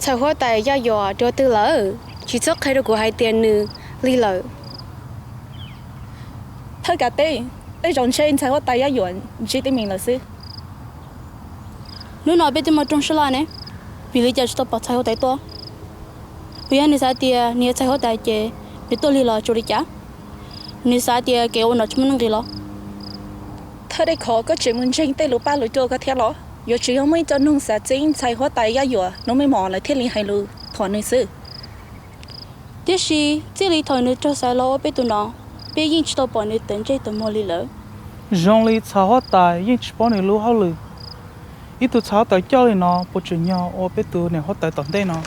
Ntxhais huab tais Yaj Yuam dua twg lawm? Tsis txhob qhia rau kuv hais tias nws lig lawm. Thawj kav teb, tej zaum ntshe ntxhais huab tais Yaj Yuam ntsib teeb meem lawm xwb. Hnub no peb twb muaj rooj sab laj ne, vim li cas tsis tau pom ntxhais huab tais tuaj? Puas yog nws xav tias nws yog ntxhais huab tais ces nws tuaj lig los tsuas li cas? Nws xav tias kev ua nom tsis muaj nuj nqis los? Thawj Dej Khov, koj tseem mus ntseeg tej lus paj lus cua koj thiab los? Yuav tsum yog muaj ib co noog xav txeeb ntxhais huab tais Yaj Yuam lub meej mom lawv thiaj li hais lus thuam nws xwb. Tiam sis txij li thaum nws raug xaiv los ua peb tus nom, peb yeej tsis tau pom nws tawm ntsej tawm muag li lawm. Zoo li ntxhais huab tais yeej tsis paub nws lub hauj lwm. Ib tug ntxhais huab tais coj li no puas tseem yog ua peb tus niam huab tais tom ntej no?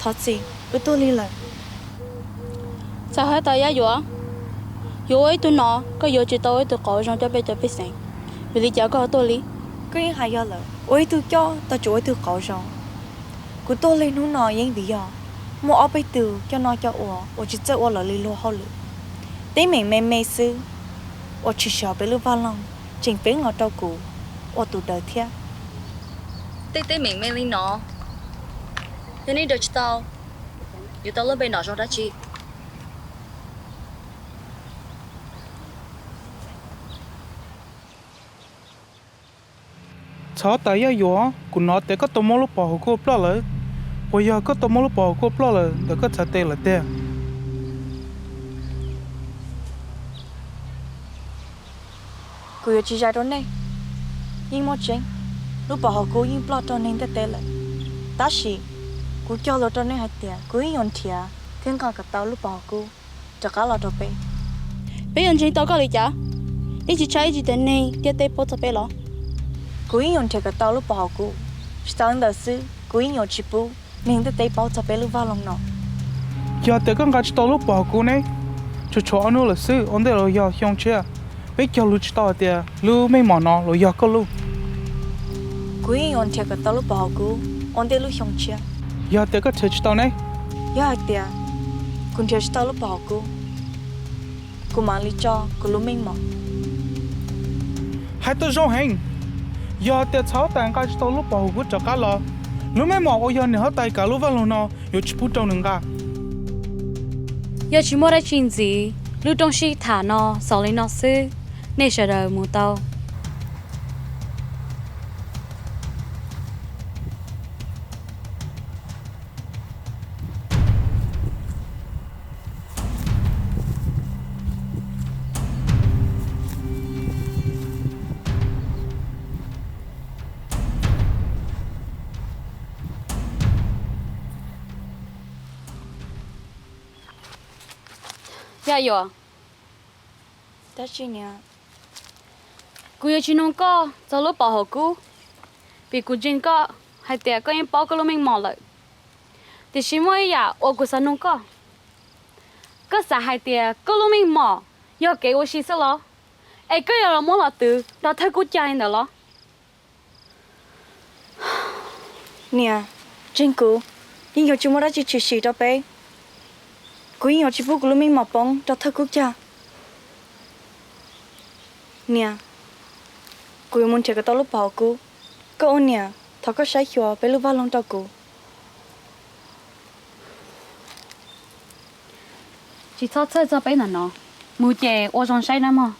Thov txim, wb tuaj lig lawm. Ntxhais huab tais Yaj Yuam, yuav ua ib tug nom koj yuav tsum tau ua ib tug qauv zoo coj peb cov pej xeem. Vim li cas koj ho tuaj li? Koj yeej hais yog lawm, ua ib tug coj tau tsuas ua ib tug qauv zoo. Kuv tuaj lig hnub no yeej vim yog muaj ob peb tug coj noj coj ua uas tsis txawj ua lawv li luag hauj lwm. Teeb meem me me xwb uas tshwm sim hauv peb lub vaj loog tseem peeb los rau kuv ua tus daws thiab. Tej teeb meem me li no, yog nej daws tsis tau, yuav tau lub npe nom zoo dab tsi? Ntxhais huab tais Yaj Yuam, kuv hnov tias koj tau muab lub pov haum kub ua ploj lawm. Puas yog koj tau muab lub pov haum kub ua ploj lawm ntawm koj txhais tes lawm tiag? Kuv yuav tsis zais rau nej. Yeej muaj tseeb, lub pov haum kub yeej ploj rau neeg ntiaj teb lawm. Tab sis kuv cog lus rau nej hais tias kuv yeej yuav nrhiav thiab nqa kom tau lub pov haum kub rov qab los rau peb. Peb yuav ntseeg tau koj li cas? Yeej tsis tshaj ib tsis tias neeg ntiaj teb paub txog peb los? Kuv yeej yuav nrhiav kom tau lub pov haum kub. Tsis tas li ntawd xwb, kuv yeej yuav tsis pub neeg ntiaj teb paub txog peb lub vaj loog no. Yog tias koj nqa tsis tau lub pov haum kub ne, tsuas tshuav ob hnub lawm xwb, ua ntej los yog xyoo tshiab, peb cog lus tsis tau hais tias lub meej mom no los yog koj lub. Kuv yeej yuav nrhiav kom tau lub pov haum kub ua ntej lub xyoo tshiab. Yog tias koj nrhiav tsis tau ne? Yog hais tias kuv nrhiav tsis tau lub pov haum kub, kuv mam li tso kuv lub meej mom. Hais tau zoo heev. Yog tias ntxhais huab tais nqa tsis tau lub pov haum kub rov qab los, lub meej mom uas yog niam huab tais kav lub vaj loog no yuav tsis pub rau nws nqa. Yog tsis muaj dab tsi ntxiv, lub rooj sij tham no xaus li no xwb, nej sawv daws mus tau. Yaj Yuam, dab tsi niam? Kuv yuav tsis nug koj txog lub pov haum kub, vim kuv ntseeg koj hais tias koj yeej paub koj lub meej mom lawm. Tiam sis muaj ib yam uas kuv xav nug koj. Koj xav hais tias koj lub meej mom yog kev ua si xwb los? Es koj yuav los muab los twv nrog thawj kub cag li ntawd los? Niam, ntseeg kuv, yeej yuav tsis muaj dab tsi tshwm sim rau peb. Kuv yeej yuav tsis pub kuv lub meej mom poob rau thawj kub cag. Niam, kuv yuav mus nrhiav kom tau lub pov haum kub. Koj ua niam, thov koj saib xyuas peb lub vaj loog rau kuv. Tsis txhob txhawj txog peb ntawm no, mus ces ua zoo saib nawb mog.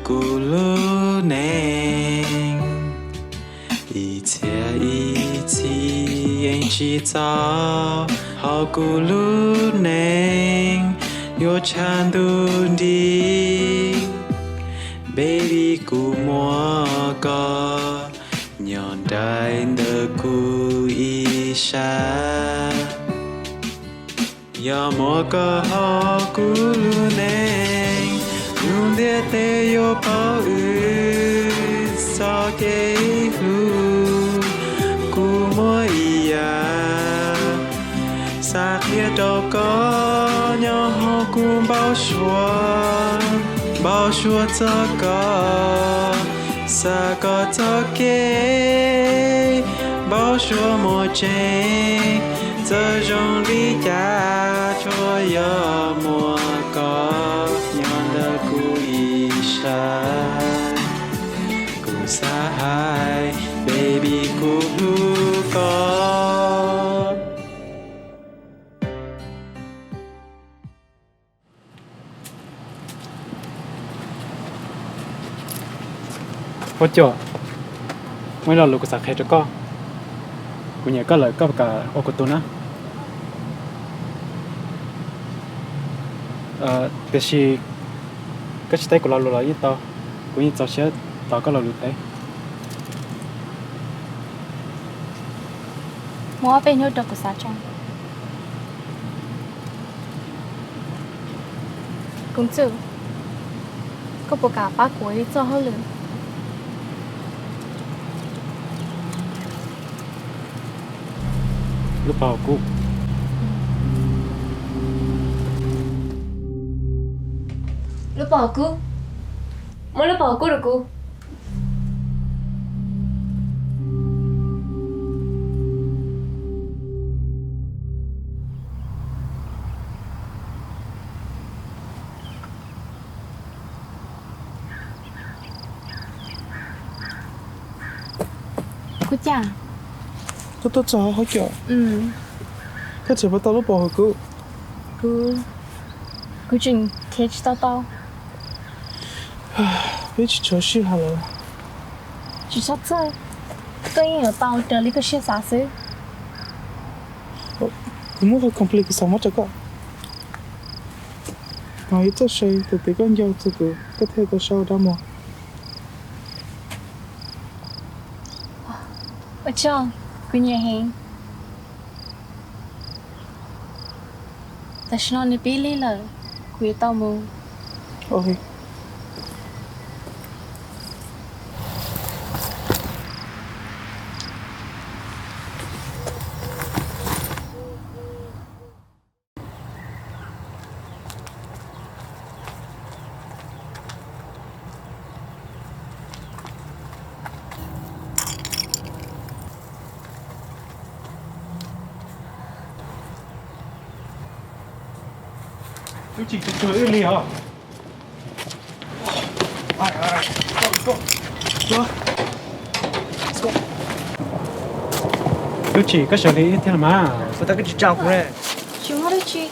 Kuv lub neej ib txhia ib txhis yeej tsis txaus, hauv kuv lub neej yuav tshav ntuj nrig. Baby, kuv muaj koj nyob nraim ntawm kuv ib sab. Yog muaj koj hauv kuv lub neej, lub ntiaj teb yuav paub wb txoj kev hlub. Kuv muaj ib yam xav qhia rau koj, nyob hauv kuv npau suav, npau suav txog koj, xav koj txoj kev, npau suav muaj tseeb, txawm zoo li cas tsuas yog muaj koj nyob ntawm kuv ib sab. Kuv xav hais, baby, kuv hlub koj. Huab cua, muaj ib lo lus kuv xav qhia rau koj. Kuv nyiam koj lawm, koj puas kam ua kuv tus na? Tiam sis koj tsis teb kuv lo lus los yeej tau, kuv yeej txaus siab tos koj lo lus teb. Muab ob peb hnub rau kuv xav tso. Koob Txwj, koj puas kam pab kuv ua ib txoj hauj lwm? Lub pov haum kub. Lub pov haum kub. Muab lub pov haum kub rau kuv. Kuv cas? Koj tuaj txog hauv cov, koj tseem pom tau lub pov haum kub? Kuv, kuv tseem khiav tsis tau tau. Peb tsis tshua sib haum lawm. Tsis txhob txhawj, koj yeej yuav tau raws li koj siab xav xwb. Kuv muab qhov complete kuv xav muab rau koj. No ib txoj saw, thaum twg koj nco txog kuv koj thiaj tau saib ua dab muag. Ua tsaug, kuv nyiam heev. Tam sim no nws pib lig lawm, kuv yuav tau mus. Lub tsis tsuag wb li os. Lub tsis koj sawv li thiab los mas. Puas tau koj tsis tsa kuv ne? Tsis muaj dab tsi,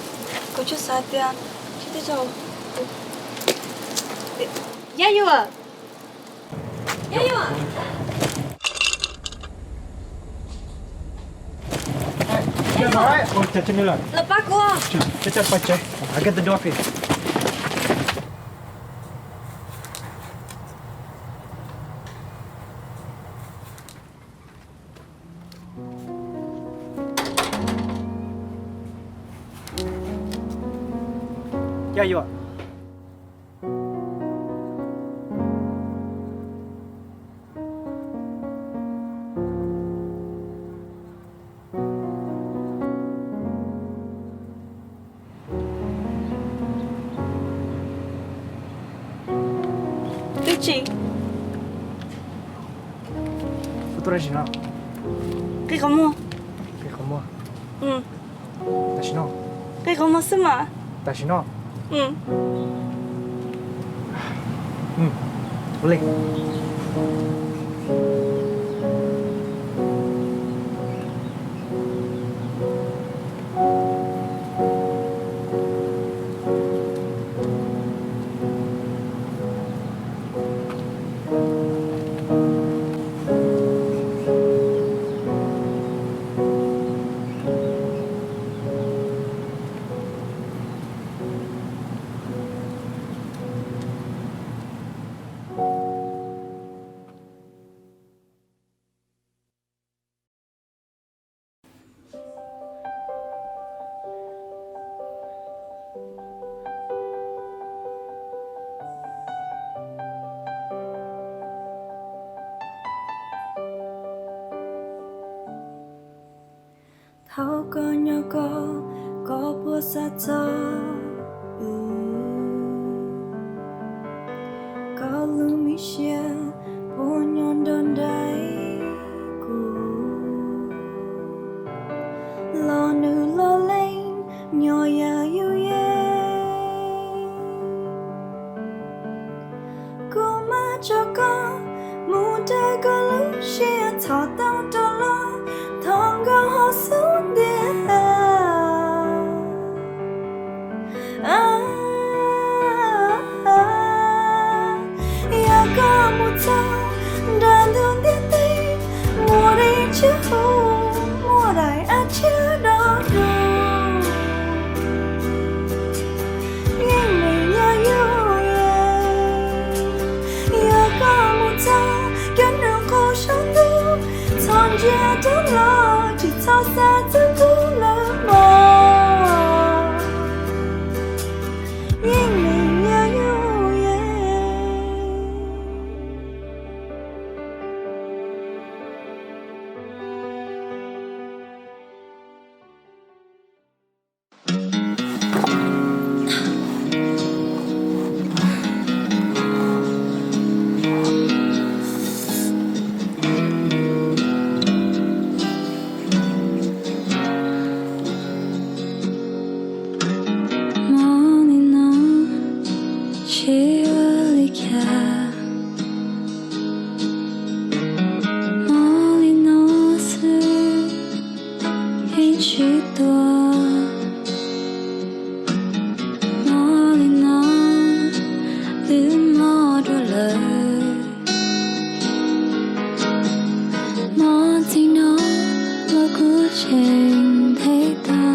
kuv tsuas xav tias tsis teb tso. Yaj Yuam, Yaj Yuam. Los pab kuv. Yaj Yuam. Twb tsis. Kuv tuaj dab tsi no? Qi qhov muag. Qi qhov muag. Tam sim no? Qi qhov muag xwb mas. Tam sim no? Ua li. Koj, koj puas xav txog wb? Koj lub me siab puas nyob nrog nraim kuv los nws loj leej nyob yam yus yeej? Kuv mam tso koj mus raws koj lub siab, thov tau rov los thov nkauj hauv xub ntiag. Yog koj mus txog nram ntug ntiaj teb, muaj dej tshiab huv, muaj daim av tshiab do du, yeej meem yog yus yeej. Yog koj mus txog cov nroog qaum saum ntuj, txhob ntsia rov los, tsis txhob xav txog kuv lawm mog, yeej meem yog yus yeej. Mob li no tsis ua li cas, mob li no xwb yeej tsis tuag. Mob li no twb mob dua lawm, mob txij no los kuv tseem nthev tau.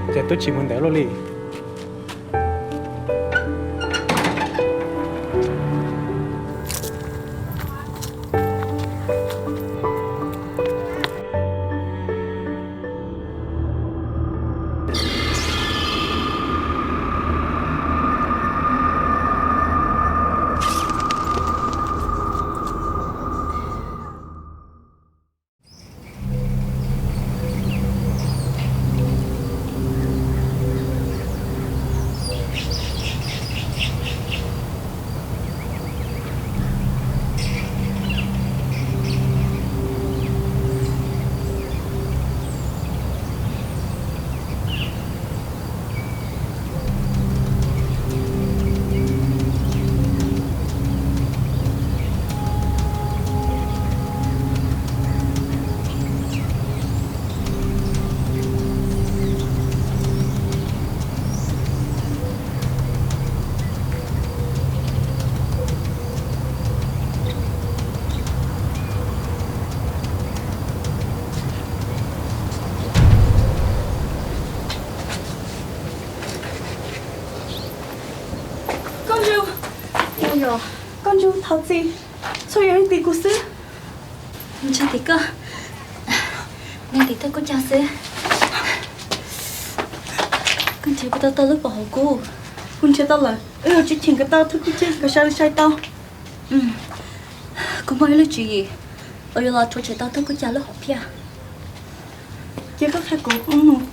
Ces twb tsis mus ntev luaj li. Koj Ntsuag, Koj Ntsuag, thov txim, txhua yam yog tim kuv xwb. Ntshai tim koj, ntshai tim thawj kub cag xwb. Koj nrhiav puas tau tau lub pov haum kub? Kuv nrhiav tau lawm, wb yuav tsum cheem kom tau thawj kub cag kom sai li sai tau. Kuv muaj ib lub tswv yim uas yuav los rhuav tshem tau thawj kub cag lub hom phiaj. Cia koj qhia kuv, wb mus.